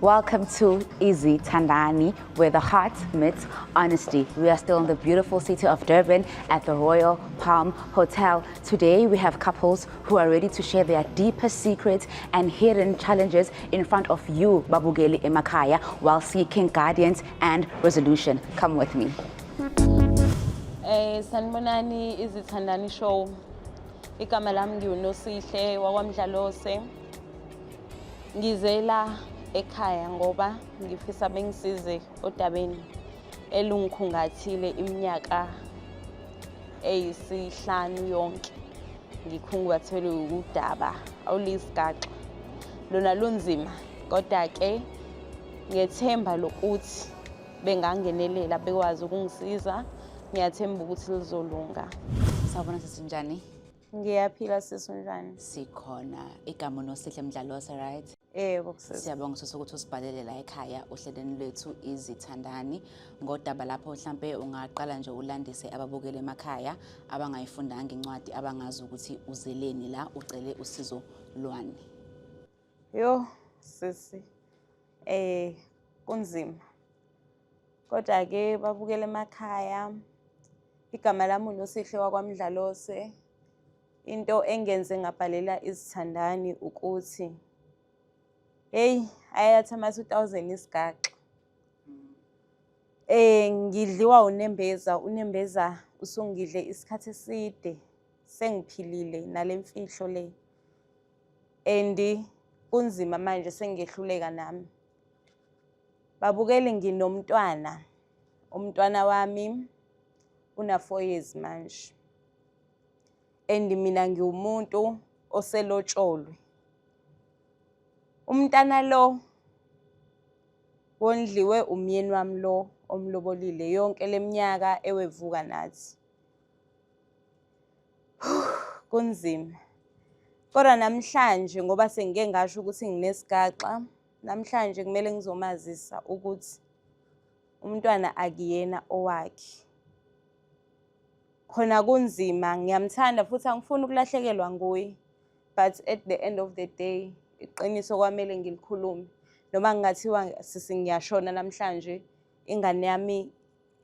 Welcome to Izithandani, where the heart meets honesty. We are still in the beautiful city of Durban at the Royal Palm Hotel. Today, we have couples who are ready to share their deepest secrets and hidden challenges in front of you, babukeli emakhaya, while seeking guidance and resolution. Come with me. Sanibonani Izithandani show. Igama lami ngiwuNosihle wakwaMdlalose. Ngizela ekhaya ngoba ngifisa bengisize odabeni elungikhungathile iminyaka eyisihlanu yonke. Ngikhungathelwe udaba oluyisigaxa. Lona lunzima kodwa ke ngethemba lokuthi bengangenelela bekwazi ukungisiza, ngiyathemba ukuthi lizolunga. Sawubona sisi, njani? Ngiyaphila sisi, unjani? Sikhona. Igama Nosihle Mdlalose, right? Yebo sisi. Siyabonga sisi ukuthi usibhalele la ekhaya ohlelweni lwethu Izithandani ngodaba lapho. Mhlambe ungaqala nje ulandise ababukeli emakhaya abangayifundanga incwadi, abangazi ukuthi uzeleni la, ucele usizo lwani. Yo sisi, kunzima. Kodwa ke babukele emakhaya, igama lami uNosihle wakwaMdlalose. Into engenze ngabhalela Izithandani ukuthi hey, ayathi ama-2000 isigaxa. Ngidliwa unembeza, unembeza usungidle isikhathi eside, sengiphilile nale mfihlo le. And kunzima manje, sengiyehluleka nami. Babukeli, nginomntwana. Umntwana wami una 4 years manje. And mina ngiwumuntu oselotsholwe. Umntana lo wondliwe umyeni wami lo omlobolile yonke leminyaka ewevuka nathi. Kunzima. Kodwa namhlanje ngoba sengike ngasho ukuthi nginesigaxa, namhlanje kumele ngizomazisa ukuthi umntwana akuyena owakhe. Khona kunzima, ngiyamthanda futhi angifuni ukulahlekelwa nguye. But at the end of the day, iqiniso kwamele ngilikhulume. Noma kungathiwa sisi ngiyashona namhlanje, ingane yami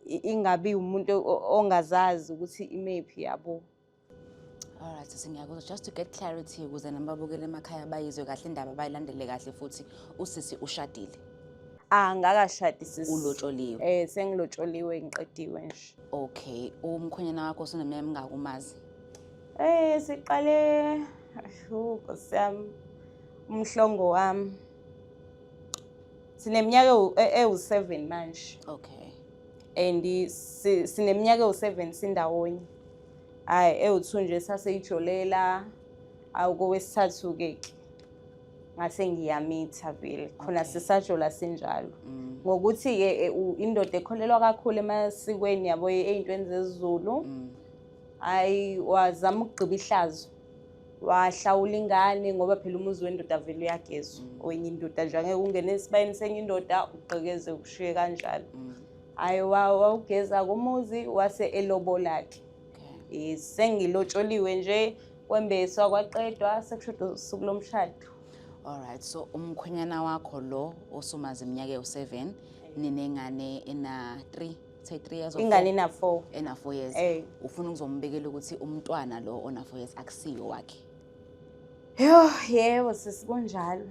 ingabi umuntu ongazazi ukuthi imephi, yabo. Alright, sisi, ngiyakuzwa. Just to get clarity ukuze nababukeli emakhaya bayizwe kahle indaba, bayilandele kahle futhi, usisi ushadile? Angakashadi sisi. Ulotsholiwe? Eh, sengilotsholiwe, ngiqediwe nje. Okay, umkhwenyana wakho usuneminyaka emingaki umazi? Siqale, oh Nkosi yami, umhlongo wami. Sineminyaka ewu-7 manje. And sineminyaka ewu-7 sindawonye. Hayi, ewu-2 nje saseyijolela, awukowesithathu-ke ke. Ngase ngiyamitha vele. Khona sisajola sinjalo. Ngokuthi-ke indoda ekholelwa kakhulu emasikweni, yabo, ey'ntweni zesiZulu. Hayi, wazama ukugqiba ihlazo. Wahlawula ingane ngoba phela umuzi wendoda vele uyagezwa. Wenye indoda nje angeke ungene esibayeni senye indoda ugqekeze ushiye kanjalo. Hayi, wawugeza kumuzi wase elobola-ke. Sengilotsholiwe nje, kwembeswa kwaqedwa, sekushoda usuku lomshado. Alright, so umkhwenyana wakho lo osumazi iminyaka ewu-7, ninengane ena 3, say 3 years or Ingane 4? ina 4. Ena 4 years. Ufuna ukuzombikela ukuthi umntwana lo ona 4 years akusiyo wakhe? Yo, yebo sisi, kunjalo.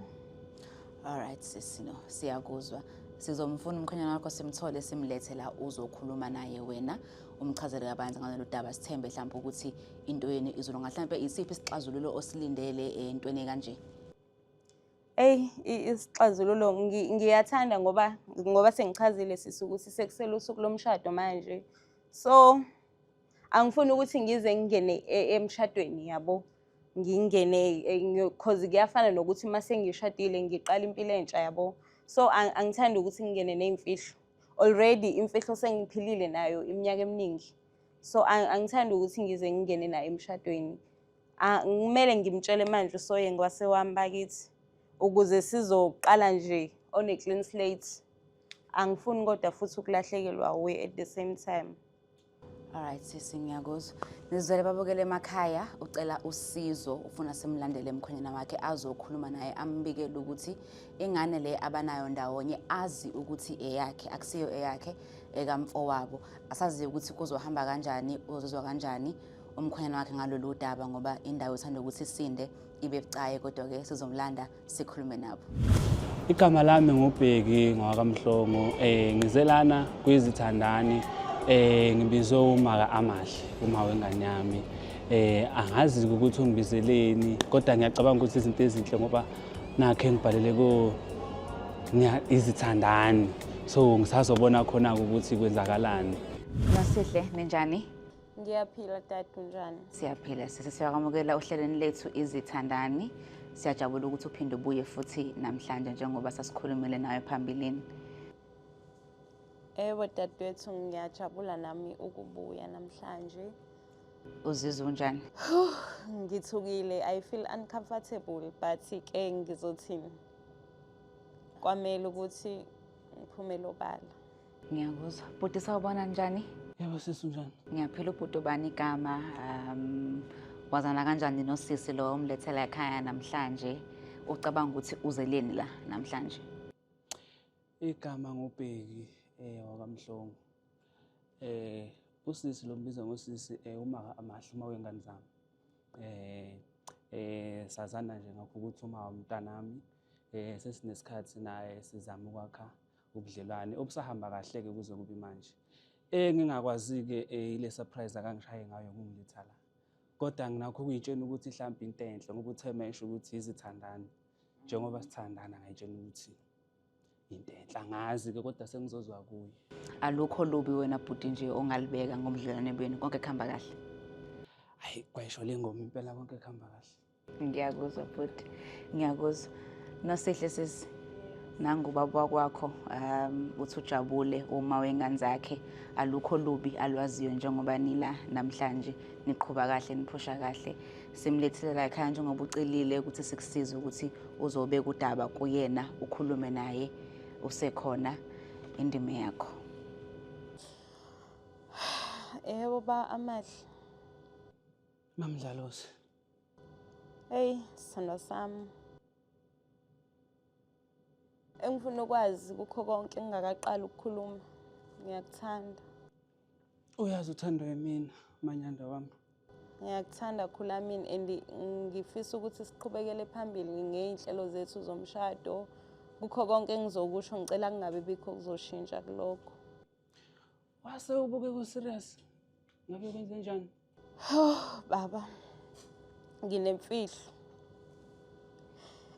Alright sisi, no, siyakuzwa. Sizomfuna umkhwenyana wakho, simthole, simlethe la uzokhuluma naye wena, umchazele kabanzi ngalolu daba. Sithembe mhlawumbe ukuthi into yenu izolunga. Mhlawumbe isiphi isixazululo osilindele entweni kanje? Eyi, isixazululo ngiyathanda ngoba sengichazile sisi ukuthi sekusele usuku lomshado manje. So angifuni ukuthi ngize ngingene emshadweni, yabo. Ngingene cause kuyafana nokuthi uma sengishadile ngiqala impilo entsha, yabo. So angithandi ukuthi ngingene ney'mfihlo. Already imfihlo sengiphilile nayo iminyaka eminingi. So angithandi ukuthi ngize ngingene nayo emshadweni. Kumele ngimtshele manje usoye ngwasewami bakithi ukuze sizoqala nje on a clean slate. Angifuni kodwa futhi ukulahlekelwa wuye at the same time. Alright sisi, ngiyakuzwa. Nizwele babukele emakhaya, ucela usizo, ufuna simlandele emkhwenyana wakhe azokhuluma naye, ambikele ukuthi ingane le abanayo ndawonye azi ukuthi eyakhe, akusiyo eyakhe, ekamfowabo. Asaziyo ukuthi kuzohamba kanjani, uzozwa kanjani umkhwenyana wakhe ngalolu daba, ngoba indawo ithanda ukuthi isinde ibe bucayi, kodwa-ke sizomlanda sikhulume nabo. Igama lami nguBheki ngowakaMhlongo. Ngize lana kwizithandani, ngibizwe umaka Amahle, uma wengane yami. Angazi ukuthi ungibizeleni, kodwa ngiyacabanga ukuthi izinto ezinhle ngoba nakhe ngibhalele ko izithandani. So ngisazobona khona ukuthi kwenzakalani. Nosihle, ninjani? Ngiyaphila dade, unjani? Siyaphila sisi, siyakwamukela ohlelweni lethu Izithandani. Siyajabula ukuthi uphinde ubuye futhi namhlanje njengoba sasikhulumile nawe phambilini. Yebo dadewethu, ngiyajabula nami ukubuya namhlanje. Uzizwa unjani? Ngithukile, I feel uncomfortable, but ke ngizothini? Kwamele ukuthi ngiphumele obala. Ngiyakuzwa. Bhuti, sawubona, njani? Yebo sisi, unjani? Ngiyaphila. Ubhuti ubani igama? Wazana kanjani nosisi lo omlethela ekhaya namhlanje? Ucabanga ukuthi uzeleni la namhlanje? Igama nguBheki wakaMhlongo. Usisi lo mbiza ngosisi, umaka Amahle, uma wengane zami. Sazana nje ngakho ukuthi uma umntanami, sesinesikhathi naye sizama ukwakha ubudlelwane obusahamba kahle ke kuze kube manje. Ngingakwazi ke ile surprise akangishaye ngayo ngungiletha la. Kodwa nginakho ukuyitshela ukuthi mhlawumbe into enhle ngoba uthe mesho ukuthi izithandani. Njengoba sithandana ngayitshela ukuthi into enhle, angazi ke kodwa sengizozwa kuye. Alukho lubi wena bhuti nje ongalibeka ngobudlelwane benu, konke kuhamba kahle? Hayi, kwayisho le ngoma impela, konke kuhamba kahle. Ngiyakuzwa bhuti, ngiyakuzwa. Nosihle sisi, nangu ubaba kwakho, uthi ujabule uma wengane zakhe, alukho lubi alwaziyo njengoba nila namhlanje, niqhuba kahle, niphusha kahle. Simlethile la ekhaya njengoba ucelile ukuthi sikusize ukuthi uzobeka udaba kuyena, ukhulume naye usekhona, indima yakho. Yebo ba Amahle. Mamdlalosi. Hey, sithandwa sami. Engifuna ukwazi kukho konke ngingakaqali ukukhuluma. Ngiyakuthanda. Uyazi uthandwa yimina, manyanda wami. Ngiyakuthanda Khulamini, and ngifisa ukuthi siqhubekele phambili ngey'nhlelo zethu zomshado. Kukho konke engizokusho, ngicela kungabe bikho kuzoshintsha kulokho. Wase ubuke ku-serious. Ngabe kwenze njani? Baba, nginemfihlo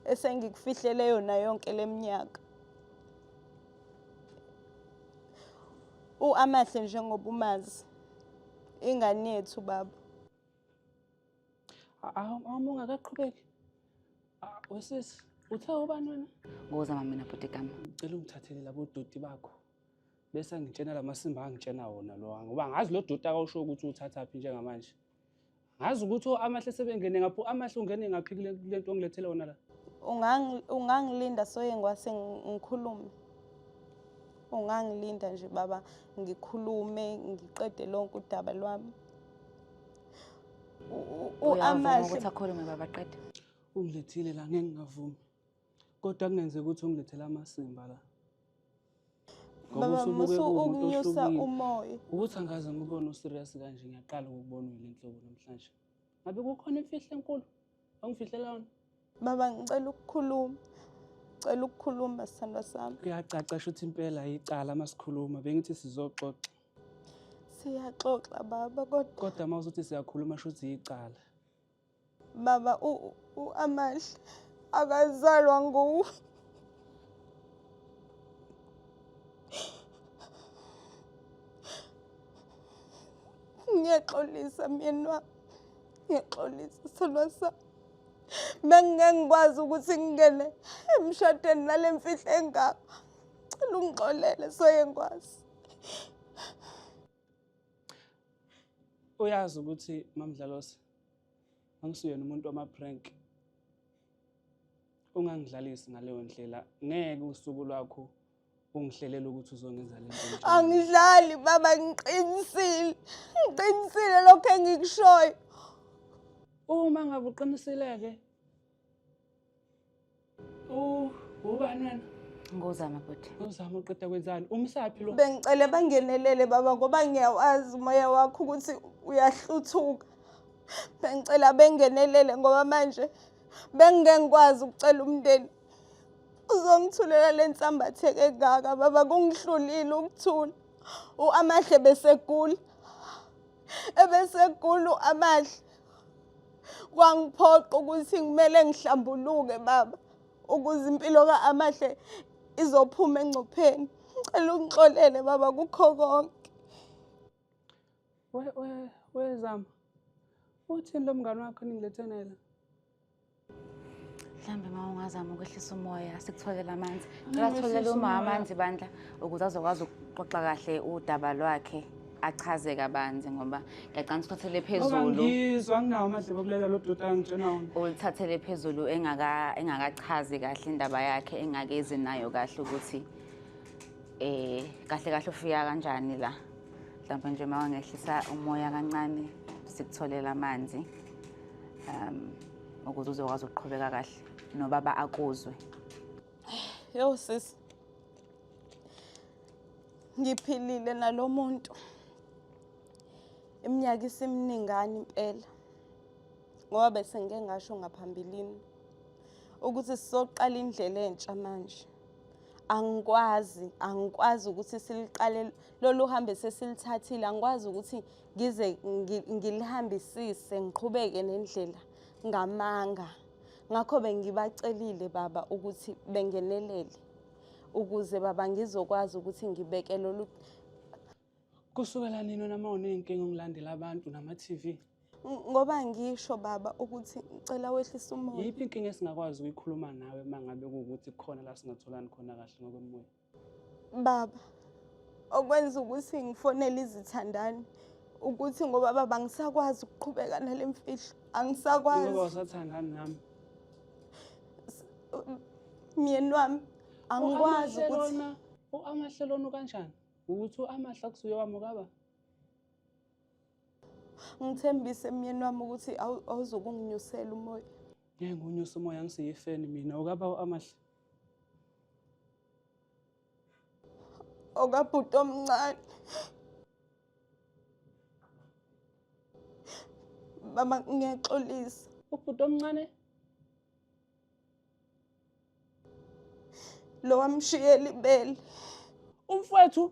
esengikufihlele yona yonke leminyaka. U-Amahle njengoba umazi, ingane yethu baba. Awuma ungakaqhubeki. Wesisi, uthe ubani wena? Ngozama mina bhuti igama. Ngicela ungithathele labo doti bakho. Bese ngitshena lamasimba angitshena wona lo, ngoba ngazi lo doti akawusho ukuthi uthathaphi njengamanje. Ngazi ukuthi Amahle sebengene ngaphi, Amahle ungene ngaphi kule nto ongilethele wona la. Ungangilinda soye ngwase ngikhulume. Ungangilinda nje baba, ngikhulume ngiqede lonke udaba lwami. Uyavuma ukuthi akhulume baba, qede. Ungilethile la, ngeke ngingavumi. Kodwa kungenzeka ukuthi ungilethele amasimba la. Baba, musu ukunyusa umoya. Ukuthi angaze ngibone userious kanje, ngiyaqala ukubona le nhlobo namhlanje. Ngabe kukhona imfihlo enkulu ongifihlela yona? Baba, ngicela ukukhuluma. Ngicela ukukhuluma sithandwa sami. Kuyacaca shuthi impela icala masikhuluma, bengithi sizoxoxa. Siyaxoxa baba, kodwa kodwa mawuzothi siyakhuluma shuthi icala. Baba, u-Amahle akazalwa nguwe. Ngiyaxolisa myeni wami, ngiyaxolisa sithandwa sami. Bengingeke ngikwazi ukuthi ngingene emshadweni nale mfihlo engaka. Cela ungixolele soye ngikwazi. Uyazi ukuthi Mamdlalose, angisuyena umuntu wama-prank. Ungangidlalisi ngaleyo ndlela, ngeke usuku lwakho Ungihlelela ukuthi uzongenza le nto. Angidlali baba, ngiqinisile. Ngiqinisile lokho engikushoyo. Uma ngabe uqinisile-ke, ubani wena? Ngozama bhuti. Uzama uqeda kwenzani? Umsaphi lo? Bengicela bangenelele baba ngoba ngiyawazi umoya wakho ukuthi uyahluthuka. Bengicela bengenelele ngoba manje bengike ngikwazi ukucela umndeni uzongithulela le nsambatheke engaka baba, kungihlulile ukuthula. U-Amahle besegula, ebesegula u-Amahle, kwangiphoqa ukuthi kumele ngihlambuluke baba ukuze impilo ka-Amahle izophuma engcupheni. Ngicela ungixolele baba kukho konke. Wezama, uthini lo mngane wakho ningilethe naye la? Mhlawumbe uma ungazama ukwehlisa umoya, sikutholele amanzi. Cela sitholele uma amanzi bandla ukuze azokwazi ukuxoxa kahle udaba lwakhe, achaze kabanzi ngoba ngiyacabanga ukuthi uthathele phezulu. Ngizwa nginawo amadlebe okulalela lo doti angitshena wona. Ulithathele phezulu engakachazi kahle indaba yakhe, engakezi nayo kahle ukuthi kahle kahle ufika kanjani la. Mhlawumbe nje uma wangehlisa umoya kancane sikutholele amanzi ukuze uzokwazi ukuqhubeka kahle nobaba akuzwe. Yo sis, ngiphilile nalomuntu iminyaka isimningana impela, ngoba bese ngike ngasho ngaphambilini ukuthi sizoqala indlela entsha manje. Angikwazi ukuthi siliqale lolu hambe sesilithathile, angikwazi ukuthi ngize ngilihambisise ngiqhubeke nendlela ngamanga. Ngakho bengibacelile baba ukuthi bengenelele ukuze baba ngizokwazi ukuthi ngibeke lolu. Kusukela nini wena uma uney'nkinga ungilandela abantu nama-T V? Ngoba ngisho baba ukuthi ngicela wehlise umoya. Yiphi inkinga esingakwazi ukuyikhuluma nawe uma ngabe kuwukuthi kukhona la singatholani khona kahle ngokomoya? Baba, okwenza ukuthi ngifonele izithandani ukuthi ngoba baba angisakwazi ukuqhubeka nale mfihlo, angisakwazi. Ngoba usathandani nami? Myeni wami, angikwazi ukuthi U-Amahle lona kanjani? Ukuthi u-Amahle akusuye wami ukaba? Ngithembise myeni wami ukuthi awuzokunginyusela umoya. Ngeke ngiwunyuse umoya, ngisiyifeni mina. Ukaba u-Amahle? Okabhuti omncane. Baba ngiyaxolisa. Ubhuti omncane? Lo wamshiyela ibele. Umfowethu?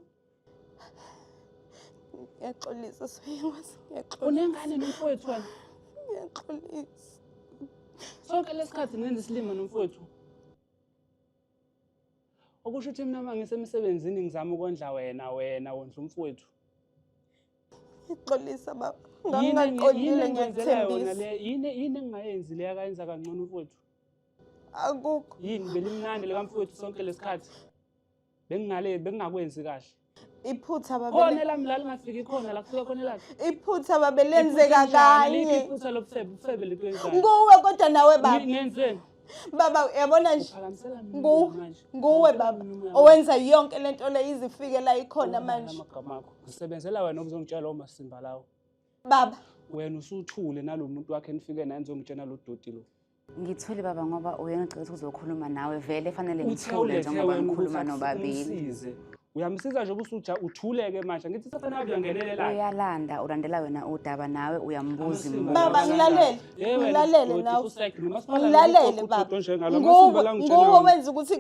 Ngiyaxolisa Soyinkosi, ngiyaxolisa. Unengane nomfowethu wena? Ngiyaxolisa. Sonke lesikhathi ngenza isilima nomfowethu. Okusho ukuthi mina uma ngisemsebenzini ngizama ukondla wena, wena wondla umfowethu. Ngixolisa baba. Yini Ngangingaqondile, engenzela yona ngiyakuthembisa. le? Yini engingayenzi le akayenza kangcono umfowethu? Akukho. Yini belimnandi likamfowethu sonke lesikhathi? Bengingale bengingakwenzi kahle. Iphutha baba. Khona elami la lingafiki khona la kufika khona elakhe. Iphutha baba lenzeka Iphutha njani? kanye. Iphutha lobufebe, ubufebe letwenzayo. Nguwe kodwa nawe baba. Ngenzeni? Baba uyabona nje. Uphakamisela mina Nguwe, manje. nguwe Uphakamisela baba mina umoya owenza yonke lento le izifike la ikhona manje. manje. Amagama akho. Ngisebenzela wena obuzongitshela omasimba lawo. Baba. Wena usuthule nalomuntu wakhe nifike naye nizongitshena lo doti lo. Ngithule baba ngoba uyena ocela ukuthi uzokhuluma nawe, vele fanele Uthe ngithule ulethe njengoba wena ngikhuluma ukuthi nobabili. umsize. Uyamsiza nje ubusuja uthuleke manje. Ngithi sefana uyangenelela. Uyalanda, ulandela wena udaba nawe uyambuza Amasimba imibuzo. Baba, lawa ngilalele. Yebo, wena, Ngilalele doti, nawe. fusek, noma sibala Ngilalele lokhu baba. udoti onjengalo, Nguwe, amasimba la ngitshela nguwe wona. wenza ukuthi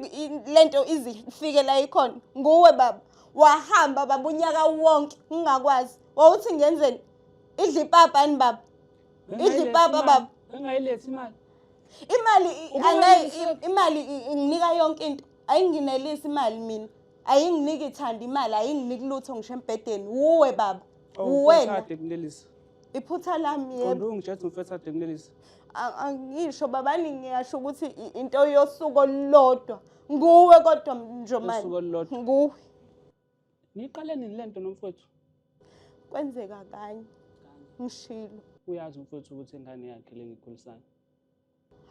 lento izifike la ikhona. Nguwe baba. Wahamba baba unyaka wonke ngingakwazi. Wawuthi ngenzeni? Idla ipapa yini baba? Idla ipapa baba. Bengayilethi imali. Imali Ubuye uyise- imali inginika yonke into. Ayinginelisi imali mina. Ayinginiki ithanda imali, ayinginiki lutho ngisho embhedeni. Wuwe baba. Wuwena. Ade kunelisa. Iphutha lami yebo. Qonda ungitshela ukuthi umfethu ade kunelisa. Angisho babani, ngiyasho ukuthi into yosuku olulodwa. Nguwe kodwa Njomane. Usuku olulodwa. Nguwe. Niqale nini lento nomfowethu? Kwenzeka kanye. Ngishilo. Uyazi umfowethu ukuthi ingane yakhe le ngikhulisayo.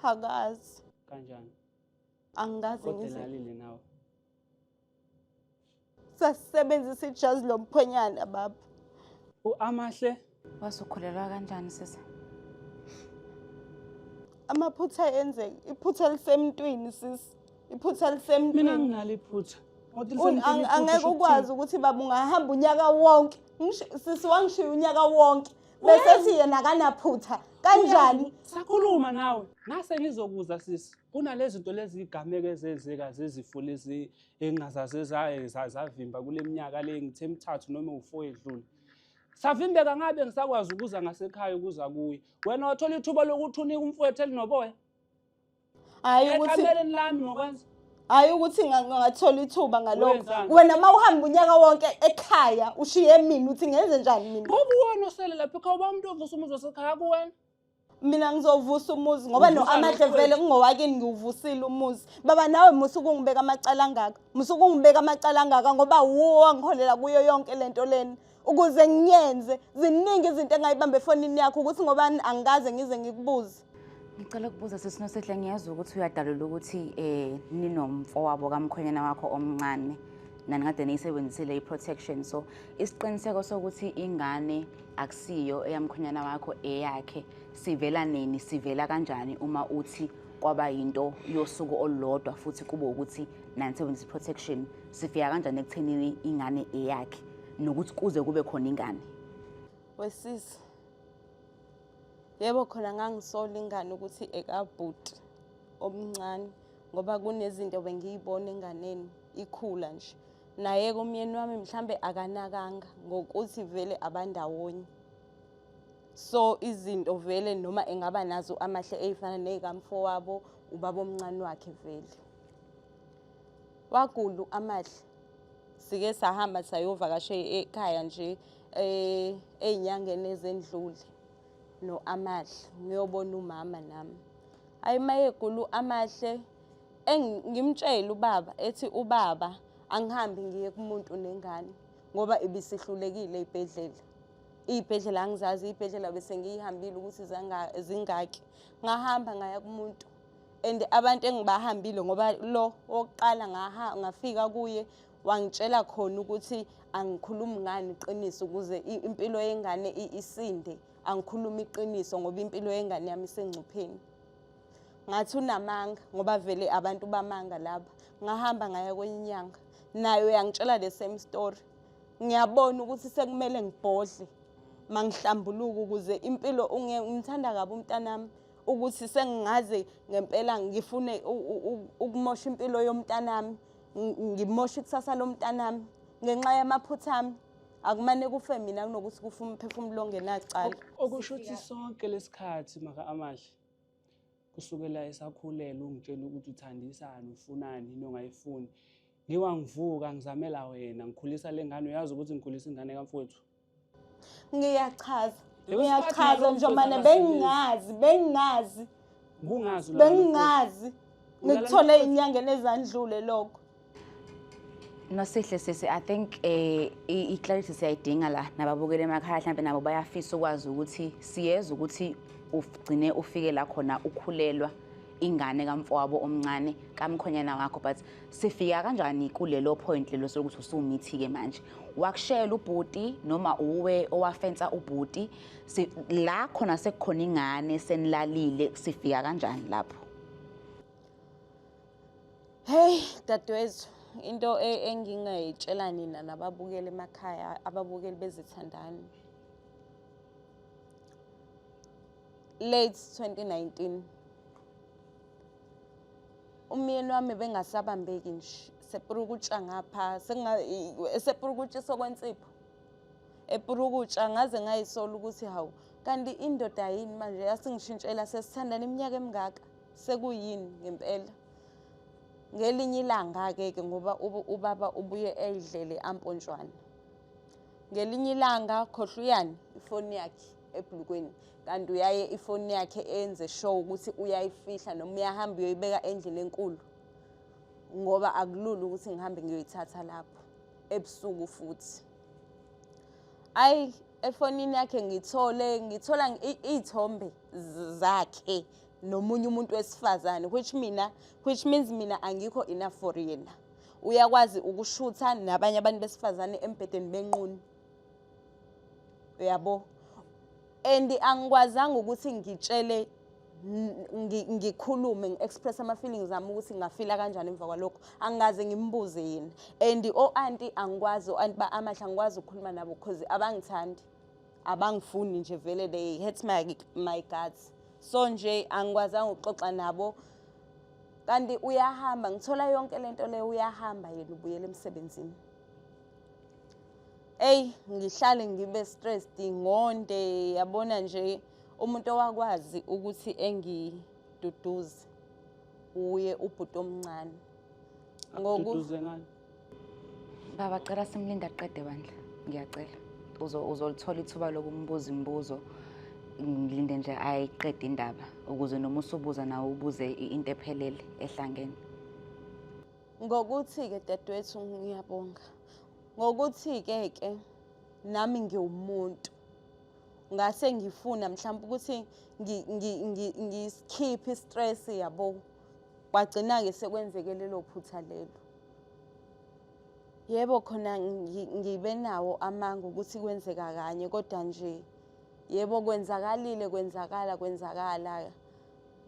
Akazi. Kanjani? Angikaze Kodwa ngize. elalile nawe. Sasebenzisa ijazi lomkhwenyana baba. U-Amahle. Wasukhulelwa kanjani sisi? Amaphutha ayenzeka. Iphutha lisemntwini sisi. Iphutha lisemntwini. Mina nginalo iphutha. Ngothi lisemntwini iphutha, Angeke usho ukwazi ukuthi baba ungahamba unyaka wonke. Sisi wangishiya unyaka wonke. Bese ethi yena akanaphutha. Kanjani? Sakhuluma nawe. Ngase ngizokuza sisi. Kunalezi zinto lezi igameko ezenzeka zezifo lezi engingazazi zavimba kule minyaka le ngithe emithathu noma ewu-4 edlule. Savimbeka ngabe ngisakwazi ukuza ngasekhaya ukuza kuye. Wena wathola ithuba lokuthi unike umfowethu elinoboya. Hayi ukuthi Ekamereni lami ngokwenza. Hayi ukuthi ngathola ithuba ngalokho. Wenzani? Wena uma uhamba unyaka wonke ekhaya ushiye mina uthi ngenze njani mina? Ngoba uwena osele lapha ekhaya, uba umuntu ovusa umuzi wasekhaya kuwena. Mina ngizovusa umuzi ngoba Uvusa no-Amahle nomfowethu. vele kungowakini ngiwuvusile umuzi. Baba nawe musa ukungibeka amacala angaka. Musa ukungibeka amacala angaka ngoba wuwo wangiholela kuyo yonke lento lena. Ukuze ngiyenze ziningi izinto engayibamba efonini yakho ukuthi ngoba angikaze ngize ngikubuze. Ngicela ukubuza sisi Nosihle, ngiyezwa ukuthi uyadalula ukuthi ninomfowabo kamkhwenyana wakho omncane nanikade niyisebenzisile i-protection, so isiqiniseko sokuthi ingane akusiyo eyamkhwenyana wakho eyakhe sivela nini, sivela kanjani uma uthi kwaba yinto yosuku olulodwa futhi kube ukuthi nanisebenzisa i-protection, sifika kanjani ekuthenini ingane eyakhe nokuthi kuze kube khona ingane? Wesisi, yebo khona ngangisola ingane ukuthi ekabhuti omncane ngoba kunezinto bengiyibona enganeni ikhula nje. Naye kumyeni wami mhlambe akanakanga ngokuthi vele abandawonye. So izinto vele noma engaba nazo Amahle eyifana nezikamfowabo ubaba omncane wakhe vele. Wagula Amahle. Sike sahamba sayovakasha ekhaya nje ey'nyangeni ezendlule no-Amahle ngiyobona umama nami. Hayi mayegula u-Amahle ngimtshele ubaba ethi ubaba angihambi ngiye kumuntu nengane ngoba ibisihlulekile ey'bhedlela. Iy'bhedlela angizazi, iy'bhedlela bese ngiyihambile ukuthi zingaki. Ngahamba ngaya kumuntu and abantu engibahambile ngoba lo wokuqala ngafika kuye wangitshela khona ukuthi angikhulumi ngani iqiniso ukuze impilo yengane isinde, angikhulumi iqiniso ngoba impilo yengane yami isengcupheni. Ngathi unamanga ngoba vele abantu bamanga laba. Ngahamba ngaya kwenye inyanga nayo yangitshela the same story. Ngiyabona ukuthi sekumele ngibhodle mangihlambuluka ukuze impilo ngithanda kabi umntanami ukuthi sengingaze ngempela ngifune ukumosha impilo yomntanami, ngimoshe ikusasa lomntanami ngenxa yamaphutha ami. Akumane kufe mina kunokuthi kufe umphefumulo ongenacala. Okusho ukuthi sonke lesikhathi maka Amahle kusukela esakhulelwa ungitshela ukuthi uthandisani, ufunani, yini ongayifuni. Ngiwa ngivuka ngizamela wena, ngikhulisa le ngane, uyazi ukuthi ngikhulisa ingane kamfowethu. Ngiyachaza. Yebo, Ngiyachaza isikhathi nje mane nalomfowethu bengingazi, bengingazi. Ngungazi ulala nomfowethu. Bengingazi. Ulala Ngikuthole nomfowethu. inyangeni ezandlule lokho. Nosihle sisi, I think i-clarity siyayidinga la nababukeli emakhaya, mhlambe nabo bayafisa ukwazi ukuthi siyezwa ukuthi ugcine ufike la khona ukhulelwa ingane kamfowabo omncane kamkhonyana wakho, but sifika kanjani kulelo point lelo sokuthi usumithi-ke manje? Wakushela ubhuti noma uwe owafensa ubhuti? La khona sekukhona ingane senilalile, sifika kanjani lapho? Hey dadewethu, into engingayitshela nina nababukeli emakhaya, ababukeli bezithandani. Late 2019 umyeni wami bengasabambeki nje, sepurukutsha ngapha, sepurukutshiswa kwensipho. Epurukutsha ngaze ngayisola ukuthi hawu, kanti indoda yini manje yasingishintshela, sesithandana iminyaka emingaka, sekuyini ngempela. Ngelinye ilanga-ke ke ngoba ubaba ubuye eyidlele ampontshwana. Ngelinye ilanga khohlwa uyani ifoni yakhe ebhlukweni, kanti uyaye ifoni yakhe enze sure ukuthi uyayifihla noma uyahamba uyoyibeka endlini enkulu, ngoba akulula ukuthi ngihambe ngiyoyithatha lapho ebusuku futhi. Ayi efonini yakhe ngithola iy'thombe zakhe nomunye umuntu wesifazane, which means mina angikho enough for yena. Uyakwazi ukushutha nabanye abantu besifazane embhedeni benqunu. Uyabo? And angikwazanga ukuthi ngitshele ngikhulume ngi-express ama-feelings ami ukuthi ngingafila kanjani emva kwalokho. Angikaze ngimbuze yena. And o-anti angikwazi, o-anti ba-Amahle angikwazi ukukhuluma nabo because abangithandi. Abangifuni nje vele, they hate my guts. So nje angikwazanga ukuxoxa nabo. Kanti uyahamba, ngithola yonke lento leyo, uyahamba yena ubuyela emsebenzini. Eyi, ngihlale ngibe stressed, ngonde, yabona nje umuntu owakwazi ukuthi engiduduze uye ubhuti omncane. Akududuze ngani? Baba, cela simlinde aqede bandla. Ngiyacela. Uzolithola ithuba lokumbuza imibuzo. Ngilinde nje ayiqede indaba ukuze noma usubuza nawe ubuze into ephelele ehlangene. Ngokuthi-ke dadewethu ngiyabonga. Ngokuthi-ke ke nami ngiwumuntu. Ngase ngifuna mhlawumbe ukuthi ngisikhiphe i-stress yabo. Kwagcina-ke sekwenzeke lelo phutha lelo. Yebo khona ngibe nawo amanga ukuthi kwenzeka kanye, kodwa nje yebo kwenzakalile, kwenzakala, kwenzakala.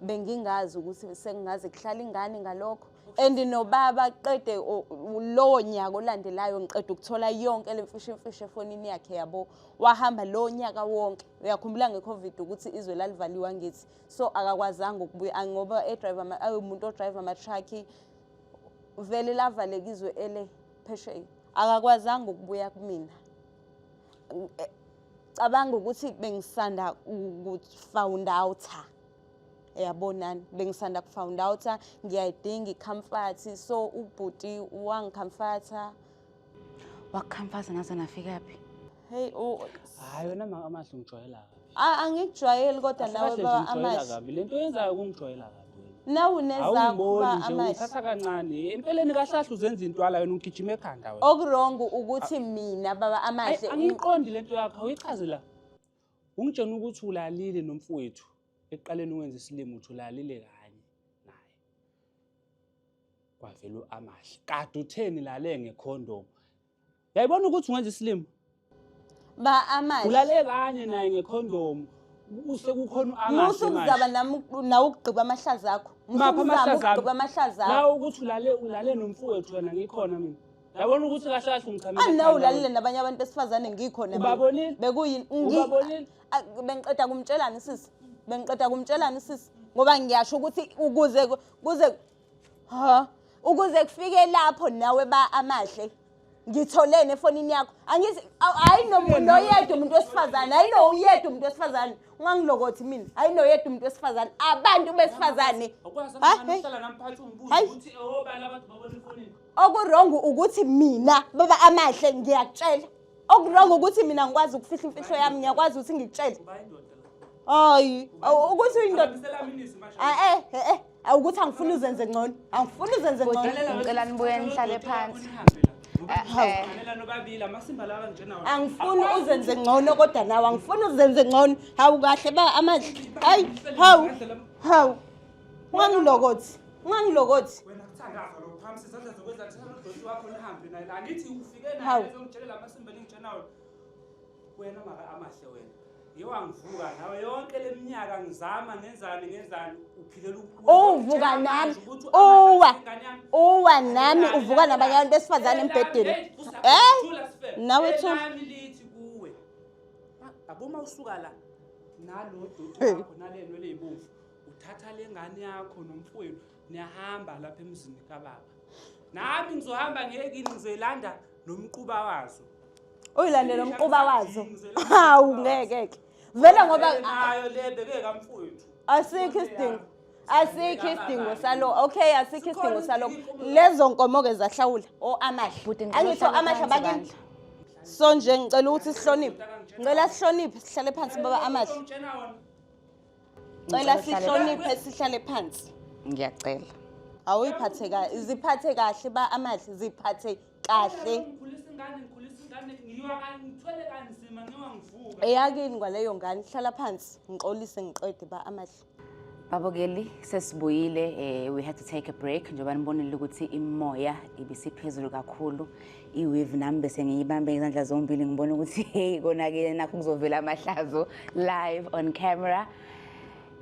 Bengingazi ukuthi sekungaze kuhlala ingane ngalokho. And nobaba qede lowo nyaka olandelayo ngiqeda ukuthola yonke le mfisho imfisho efonini yakhe yabo. Wahamba lowo nyaka wonke. Uyakhumbula nge-COVID ukuthi izwe lalivaliwe angithi. So akakwazanga ukubuya ngoba e-drive umuntu o-drive ama-truck vele lavaleka izwe ele phesheya. Akakwazanga ukubuya kumina. Cabanga ukuthi bengisanda uku-found out. Yabonani, bengisanda ku-found out, ngiyayidinga i-comfort, so ubhuti wangi-comforta. Waku-comforta naze nafika phi? Hey, Hayi wena Amahle ungijwayela kabi. Angikujwayeli kodwa Kahle nawe kahle baba nje ungijwayela Amahle. kabi. Lento oyenzayo kungijwayela kabi wena. Nawe unezakho Awungiboni ba nje Amahle. uthatha kancane. Empeleni kahle kahle uzenza intwala wena ugijima ekhanda wena. Oku-wrong ukuthi mina baba Amahle Ayi, angiyiqondi lento yakho, awuyichaze la. Ungitshena ukuthi ulalile nomfowethu. Ekuqaleni uwenza isilimo uthi ulalile kanye naye. Kwavela u-Amahle. Kade utheni lale ngekhondomu. Uyayibona ukuthi ungenza isilimo? Ba Amahle. Ulale kanye naye ngekhondomu. Usekukhona u-Amahle Musa manje. ukuzama nami nawe ukugqiba amahlaza akho. Musa Maphi ukuzama amahlaza ami? ukugqiba amahlaza akho. Nawe ukuthi ulale nomfowethu wena ngikhona mina. Yabona ukuthi kahle kahle ungichamela Ani nawe ekhanda ulalile wena. nabanye abantu besifazane ngikhona mina. Ubabonile? Bekuyini? Ubabonile? Bengiqeda kumtshelani sisi? Bengiqeda kumtshelani sisi? Ngoba ngiyasho ukuthi ukuze kuze ha ukuze kufike lapho nawe ba Amahle. Ngitholene efonini yakho. Angithi hayi noyedwa umuntu wesifazane, hayi noyedwa umuntu wesifazane. Ungangilokothi mina. Hayi noyedwa umuntu wesifazane. Abantu besifazane. Awukwazi Ha, amangane hey. uhlala nami phansi ungibuze Hayi. ukuthi obani abantu babona efonini. Oku-wrong ukuthi mina baba Amahle ngiyakutshela. Oku-wrong ukuthi mina ngikwazi ukufihla imfihlo yami, ngiyakwazi ukuthi ngikutshele. Uba indoda la. Hayi, ukuthi uyindoda. Phakamisela mina izwi manje. Ah ukuthi angifuni uzenze ngcono. Angifuni uzenze ngcono. Ngicela nibuye nihlale phansi. Lalela nobabili amasimba lawa ngitshena wona. Angifuni uzenze ngcono kodwa nawe angifuni uzenze ngcono. Hawu kahle ba Amahle. Hayi, hawu. Hawu. Ungangilokothi. Ungangilokothi. Wena kuthandaza lo phamsi izandla zokwenza thatha lo doti wakho nihambe naye. La ngithi ufike naye Hawu. ezongitshela amasimba engitshena wona. Wena maka Amahle wena. Ngiwangivuka nawe yonke leminyaka ngizama ngenzani ngenzani uphilela Uvuka nami. Uwa. Uwa nami uvuka nabanye abantu besifazane embhedeni. Eh? Nawe thula. Nami lithi kuwe. Aboma usuka la nalo doti wakho nalento leyibomvu. Uthatha lengane yakho nomfowenu niyahamba lapha emzini kababa. Nami ngizohamba ngiye kini ngizoyilanda nomquba wazo. Uyilandele umquba wazo. Hawu ngeke ke. Vele ngoba nayo le beke kamfowethu. Asikho isidingo. Asikho isidingo salo. Okay, asikho isidingo salo. Lezo nkomo ke zahlawula o Amahle. Bhuti, ngicela Angithi uhlale Amahle phansi bakini. bandla. So nje ngicela ukuthi sihloniphe. Ngicela sihloniphe sihlale phansi baba Amahle. Ngitshena wona. Ngicela Ngicela uhlale sihloniphe sihlale phansi. Ngiyacela. Awuyiphathe kahle, ziphathe kahle ba Amahle, ziphathe kahle. Ngikhulisa ingane, ngikhulisa ingane, ngiwa ngithwele kanzima ngiwa ngivuka. Eyakini kwaleyo ngane, hlala phansi, ngixolise ngiqede ba Amahle. Babukeli, sesibuyile. We had to take a break njengoba nibonile ukuthi imoya ibisiphezulu kakhulu. I-weave nami bese ngiyibambe ngezandla zombili, ngibona ukuthi hey, konakele, nakho kuzovela amahlazo live on camera.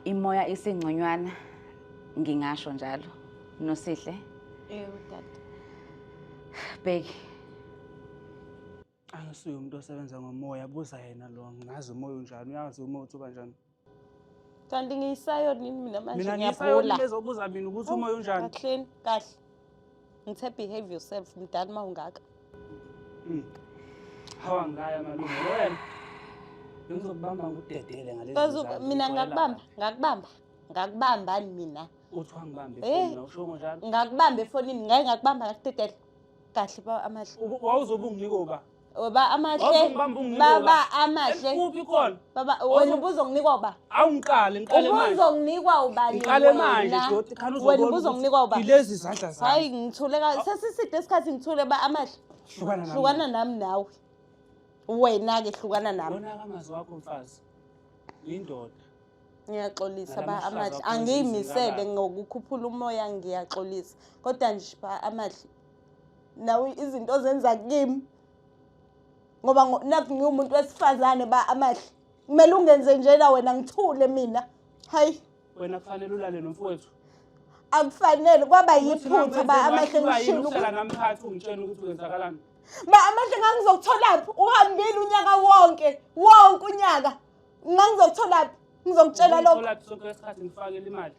Imoya isingconywana, ngingasho njalo. Nosihle. Yebo, dade. Bheki. Angisuye umuntu osebenza ngomoya, buza yena lo. Ngazi umoya unjani, uyazi umoya uthi ubanjani. Kanti ngiyisayoni nini mina manje? Mina Ngiyabhula. ngisayoni ezobuza mina ukuthi umoya unjani. Kahleni kahle. Ngithe behave yourself, mdala uma ungaka. Hawa, ngaya malungelo wena. Bengizokubamba ngudedele ngalezi Kazu zandla, mina ujwayela ngakubamba, kabi. ngakubamba. Ngakubamba mina. Uthi wangibamba Eh. efonini, awusho njalo. Ngakubamba efonini, ngake ngakubamba ngakudedela. Kahle ba amahle. Wawuzobe unginika uba? Baba amahle. Wawuzongibamba unginika uba? Baba amahle. Kuphi khona? Baba wena ubuzonginikwa uba? Awungiqale, ngiqale manje. Ubuzonginikwa ubani? Ngiqale manje, wena? doti, khani Wena uzobona ukuthi ubuzonginikwa uba? Ilezi zandla zami. Hayi, ngithule ka sesiside isikhathi ngithule ba amahle. Hlukana nami. Hlukana nami nawe. Wena ke hlukana nami. Wona amazwi wakho mfazi. Indoda. Ngiyaxolisa ba Nalamahlazo amahle. akho Angiyimisele enziwa ngokukhuphula umoya, ngiyaxolisa. Kodwa nje ba amahle. Nawe izinto ozenza kimi. Ngoba nakhu ngiwumuntu wesifazane ba amahle. Kumele ungenze njena wena ngithule mina. Hayi. Wena kufanele ulale nomfowethu. Akufanele kwaba Ukuthi yiphutha ba amahle, wahlulwa yini ngishilo. ukuhlala nami phansi ungitshela ukuthi kwenzakalani. Ba amahle, ngangizokutholaphi? Uhambile unyaka wonke, wonke unyaka. Ngangizokutholaphi? Ngizokutshela lokho. Ungitholaphi sonke isikhathi ngifakele imali.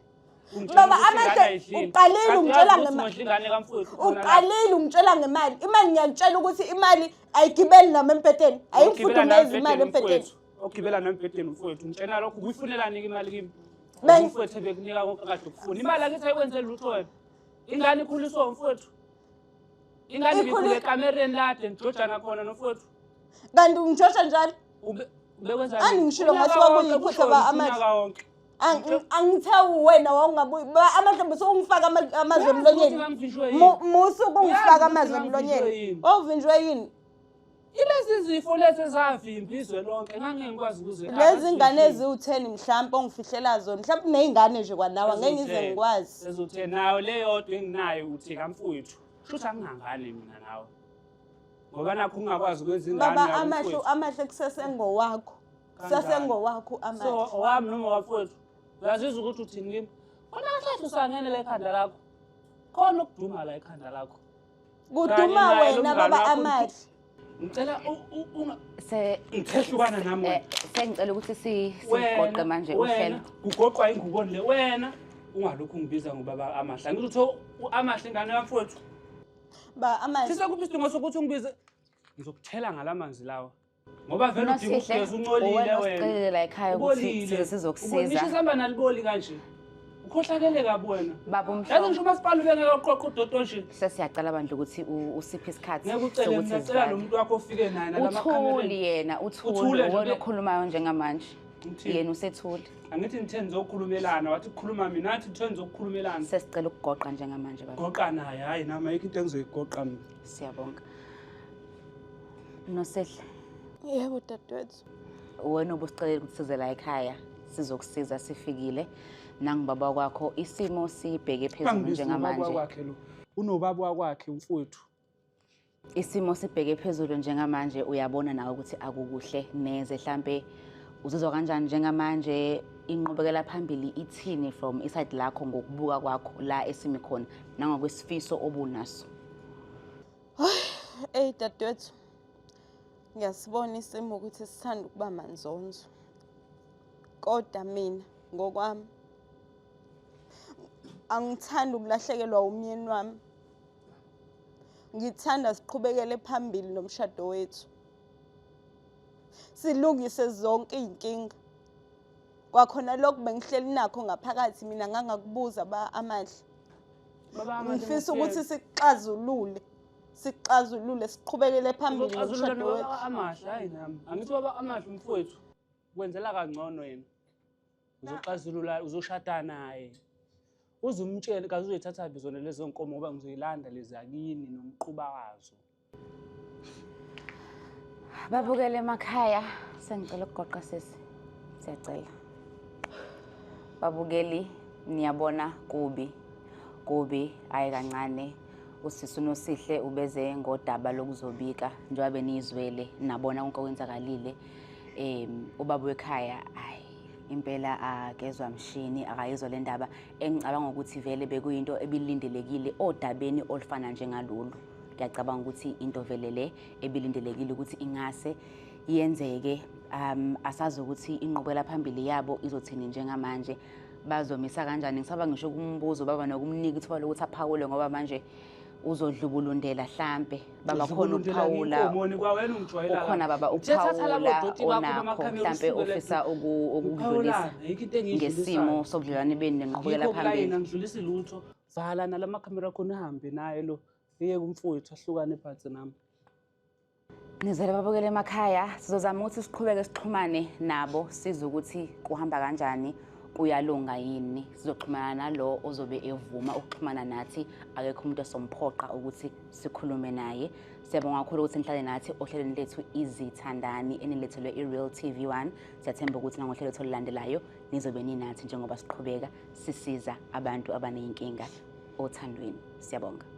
Ungitshela Baba ukuthi ingane amahle, ayidlile. uqalile Kanti ungitshela uyazi ukuthi ngema- ngodla ingane kamfowethu khona la. Uqalile ungitshela ngemali. Imali, ngiyakutshela ukuthi imali ayigibeli nami empeteni. Ogibela nami Ayingifudumezi imali embhedeni empeteni. mfowethu. Ogibela nami embhedeni mfowethu. Ngitshela lokho, ubuyifunelani-ke imali kimi? Umfowethu ebekunika konke kade ukufuna. Imali akithi ayikwenzeli lutho wena. Ingane ikhuliswa umfowethu. Ingane ibikhule ekamereni lade nijojana khona nomfowethu. Kanti ungijosha njalo? Ubekwenzani? Angingishilo ngathi Unyaka wonke kwakuyiphutha kusho ba wena, amahle. unyaka wonke. Angithe wena wawungabuyi. Ba amahle, musu ungifaka amazwi Uyazi emlonyeni. ukuthi ngangivinjwe yini? Musu ukungifaka Uyazi ukuthi amazwi ngangivinjwe emlonyeni. yini? Wawuvinjwe yini? Ilezi zifo lezi ezavimba izwe lonke, ngangeke ngikwazi ukuze Lezi ngane eziwu-10 mhlampe ongifihlela zona, mhlampe ney'ngane nje kwanawe angeke ngize ngikwazi. Ezuthe nawe leyodwa enginayo uthi kamfowethu. Shuthi angingangane mina nawe. Ngoba nakho ungakwazi ukwenza ingane Baba yakho amahle, mfowethu. amahle kusesengowakho. Kanjani? Kusesengowakho So amahle. owami noma owamfowethu. Uyazizwa ukuthi uthini kimi? Khona kahle usangene la ekhanda lakho. Khona ukuduma la ekhanda lakho. Kuduma Kanye naye lo wena mngani baba wakho. amahle. Ngicela Se ngithehlukana nami wena. Sengicela ukuthi sigoqe manje Wena, uhlelo. kugoqwa ingubo le wena. Ungalokhu ungibiza ngobaba amahle. Angithi uthe amahle ingane yamfowethu. Ba amahle. Sisekuphi isidingo sokuthi ungibize? Ngizokuthela ngalamanzi lawa. Ngoba vele udinga Nosihle, ukugeza, uncolile uwena wena. osicelele la ekhaya ukuthi Ubolile. size sizokusiza. Ngisho isihamba naliboli kanje. Ukhohlakele kabi wena. Baba Yazi uMhlongo. ngisho umasipala ubengeke uqoqe udodo nje. Sesiyacela bandla ukuthi usiphe isikhathi Ngeke ucele sokuthi mina, cela sivale. lo muntu wakho ofike naye nalama Uthuli yena, uthuli Uthule nje uwena okhulumayo njengamanje. Ngithini? Yena usethuli. Angithi nithe nizokhulumelana, wathi kukhuluma mina, athi nithe nizokhulumelana. Sesicela ukugoqa njengamanje baba. Goqa naye, hayi nami ayikho into engizoyigoqa mina. Siyabonga. Nosihle. Yebo dadewethu. Wena obusicelele ukuthi size la ekhaya sizokusiza, sifikile. Nangibaba kwakho isimo sibheke phezulu Bangibiza unobaba njengamanje. wakwakhe lo. Unobaba wakwakhe umfowethu. Isimo sibheke phezulu njengamanje, uyabona nawe ukuthi akukuhle neze. Mhlambe uzizwa kanjani njengamanje, inqubekela phambili ithini from iside lakho ngokubuka kwakho la esimi khona nangokwesifiso obunaso? Ey dadewethu. Ngiyasibona isimo ukuthi sithanda ukuba manzonzo. Kodwa mina ngokwami angithandi ukulahlekelwa umyeni wami. Ngithanda siqhubekele phambili nomshado wethu. Silungise zonke izinkinga. Kwakhona lokhu bengihleli nakho ngaphakathi mina ngangakubuza ba amahle. Baba amahle, Ngifisa ngiyakutshela. ukuthi sixazulule. Sixazulule siqhubekele phambili Uzoxazulula nomshado nobaba wethu. amahle, hayi nami. Angithi baba amahle umfowethu kwenzela kangcono yena. Uzoxazulula, uzoshada naye. Uzumtshele kaze uzoyithatha phi zona lezo nkomo, ngoba ngizoyilanda lezi akini nomquba wazo. Babukele emakhaya, sengicela ukugoqa sisi. Siyacela. Babukeli, niyabona kubi. Kubi hayi kancane. Usisi uNosihle ubeze ngodaba lokuzobika njengoba beniyizwele nabona konke okwenzakalile. Ubaba wekhaya hayi impela akezwa mshini, akayizwa le ndaba engicabanga ukuthi vele bekuyinto ebilindelekile odabeni olufana njengalolu. Ngiyacabanga ukuthi into vele le ebilindelekile ukuthi ingase yenzeke. Asazi ukuthi inqubekela phambili yabo izothini njengamanje, bazomisa kanjani. Ngisaba ngisho ukumbuza baba nokumnika ithuba lokuthi aphawule ngoba manje uzodlubulundela hlampe baba khona ukuphawula. Ukhona baba ukuphawula onakho mhlampe ofisa ukudlulisa ngesimo sobudlelwane benu nenqubekela phambili? Angidlulisi lutho, vala nalamakhamera khona uhambe naye lo iye kumfowethu ahlukane phansi nami. Nizele babukele emakhaya, sizozama ukuthi siqhubeke sixhumane nabo sizwe ukuthi kuhamba kanjani, kuyalunga yini. Sizoxhumana nalo ozobe evuma ukuxhumana nathi, akekho umuntu esomphoqa ukuthi sikhulume naye. Siyabonga kakhulu ukuthi nihlale nathi ohlelweni lethu Izithandani enilethelwe i-Real TV 1. Siyathemba ukuthi nangohlelo lethu olulandelayo nizobe ninathi njengoba siqhubeka sisiza abantu abaney'nkinga othandweni. Siyabonga.